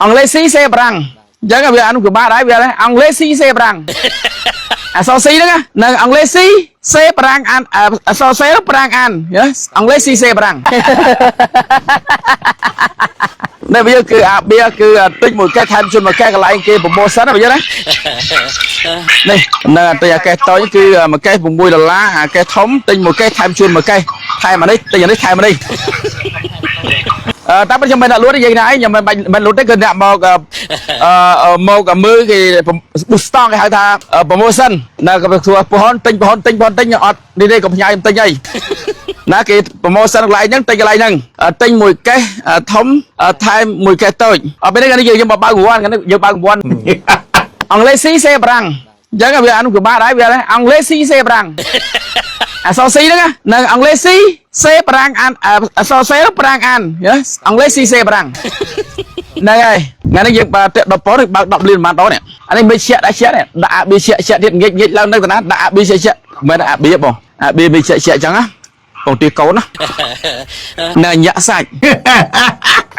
អង់គ្លេសស៊ីសេបារាំងអញ្ចឹងវាអានោះពិបាកដែរវាអង់គ្លេសស៊ីសេបារាំងអក្សរ C ហ្នឹងណាអង់គ្លេស C សេបារាំងអានអក្សរ C បារាំងអានអង់គ្លេសស៊ីសេបារាំងនេះវាគឺអាបៀគឺទិញមួយកេះថែមជូនមួយកេះកន្លែងគេ promotion ណាបើយល់ណានេះនៅអាទិញអាកេះតូចគឺមួយកេះ6ដុល្លារអាកេះធំទិញមួយកេះថែមជូនមួយកេះថែមអានេះទិញអានេះថែមអានេះអឺតែខ្ញុំមិនដាក់លក់ទេនិយាយណាឯងខ្ញុំមិនបាច់មិនលក់ទេគឺអ្នកមកអឺមកមើលគេ boost គេហៅថា promotion នៅក៏ធ្វើពហនទិញពហនទិញពហនទិញអត់នេះទេក៏ផ្ញើខ្ញុំទិញអីណាគេ promotion កន្លែងហ្នឹងទិញកន្លែងហ្នឹងទិញមួយកេះធំថែមមួយកេះតូចអត់ពេលនេះយើងមកបើករង្វាន់យើងបើករង្វាន់អង់គ្លេសស៊ីសេបារាំងអញ្ចឹងវាអានោះពិបាកដែរវាអង់គ្លេសស៊ីសេបារាំងអក្សរ C ហ្នឹងណាអង់គ្លេសស៊ីសេបារាំងអានអក្សរ C បារាំងអានអង់គ្លេសស៊ីសេបារាំងហ្នឹងហើយថ្ងៃនេះយើងបើ10ប៉ុនបើក10លានប្រហែលដងនេះអានេះមិនជាក់ដាក់ជាក់នេះដាក់អាប៊ីជាក់ជាក់ទៀតងាកងាកឡើងនៅតាណាដាក់អាប៊ីជាក់ជាក់មិនមែនអាប៊ីបងអាប៊ីមីជាក់ជាក់អញ្ចឹងណាបងទីកូនណានៅញាក់សាច់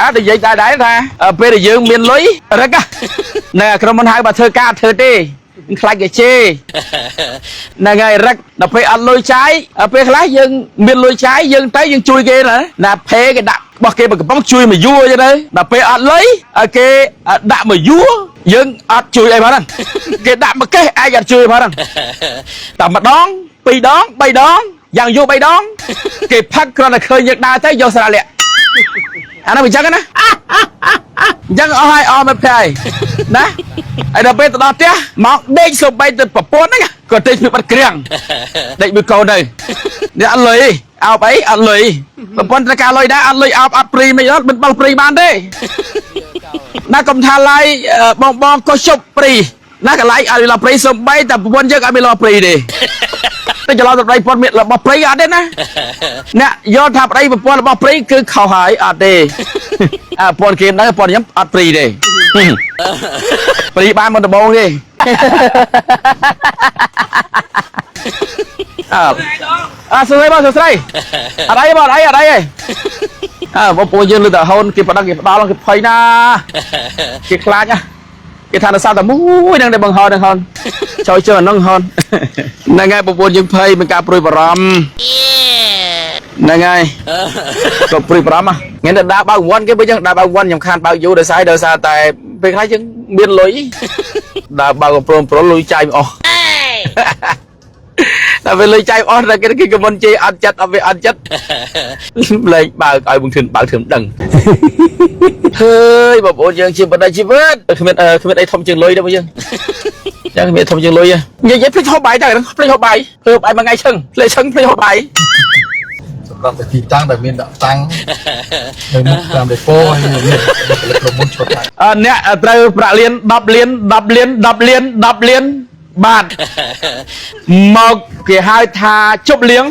អត់និយាយដែរដែរថាពេលដែលយើងមានលុយរឹកនៅក្រុមហ៊ុនហៅបើធ្វើការធ្វើទេខ្លាចគេជេរហ្នឹងហើយរឹកដល់ពេលអត់លុយចាយពេលខ្លះយើងមានលុយចាយយើងទៅយើងជួយគេណាណាភេគេដាក់របស់គេមួយកំប៉ុងជួយមួយយួរចឹងទៅដល់ពេលអត់លុយគេដាក់មួយយួរយើងអត់ជួយអីផងហ្នឹងគេដាក់មកកេះឯងអត់ជួយផងហ្នឹងតែម្ដងពីរដងបីដងយ៉ាងយូរបីដងគេផឹកគ្រាន់តែឃើញយើងដើរទៅយកស្រាលាក់អានោះវាចឹងណាអញ្ចឹងអស់ហើយអស់មិនភ័យណាហើយដល់ពេលទៅដល់ផ្ទះមកដេកសូម្បីទៅប្រពន្ធហ្នឹងក៏ដេកពីបាត់ក្រៀងដេកមួយកូនទៅនេះអត់លុយអោបអីអត់លុយប្រពន្ធត្រូវការលុយដែរអត់លុយអោបអត់ព្រីមិនអត់មិនបល់ព្រីបានទេណាកុំថាឡាយបងបងក៏ជប់ព្រីណាកន្លែងអត់មានលព្រីសំបីតែប្រពន្ធយើងអត់មានលព្រីទេតែច្រឡំទៅប្តីប្រពន្ធមានរបស់ព្រីអត់ទេណាអ្នកយល់ថាប្តីប្រពន្ធរបស់ព្រីគឺខុសហើយអត់ទេអាប្រពន្ធគេហ្នឹងប្រពន្ធខ្ញុំអត់ព្រីទេព្រីបានមុនដំបូងទេអើអើសួស្តីបងសួស្តីអត់អីបងអត់អីអត់អីទេអើបងប្អូនយើងលើតែហូនគេប្តឹងគេផ្ដល់គេភ័យណាគេខ្លាចណាគេថានៅសល់តែមួយហ្នឹងដែលបងហោនឹងហោនចូលជើងអាហ្នឹងហោនហ្នឹងហើយបងប្អូនយើងភ័យមានការព្រួយបារម្ភហ្នឹងហើយក៏ព្រួយបារម្ភថ្ងៃនេះដើរបើកវ័នគេវិញដើរបើកវ័នខ្ញុំខានបើកយូរដោយសារដោយសារតែពេលខ្លះយើងមានលុយដើរបើកប្រុងប្រុលលុយចាយអស់តែពេលលុយចាយអស់តែគេគេកមុនជេរអត់ចិត្តអត់វាអត់ចិត្តលែងបើកឲ្យបងធឿនបើកធឿនដឹងហើយបងប្អូនយើងជាបណ្ឌិតជីវិតគ្មានគ្មានអីធំជាងលុយទេបងយើងចឹងគ្មានធំជាងលុយនិយាយភ្លេចហូបបាយទៅភ្លេចហូបបាយភ្លេចហូបបាយមួយថ្ងៃឈឹងភ្លេចឈឹងភ្លេចហូបបាយ សម្រាប់តែទីតាំងដែលមានដាក់តាំងនៅមុខតាមដេប៉ូហើយមានបុគ្គលិកក្រុមហ៊ុនឈុតឡើង អ្នកត្រូវប្រាក់លាន10លាន10លាន10លាន10លានបាទមកគេហៅថាជប់លៀង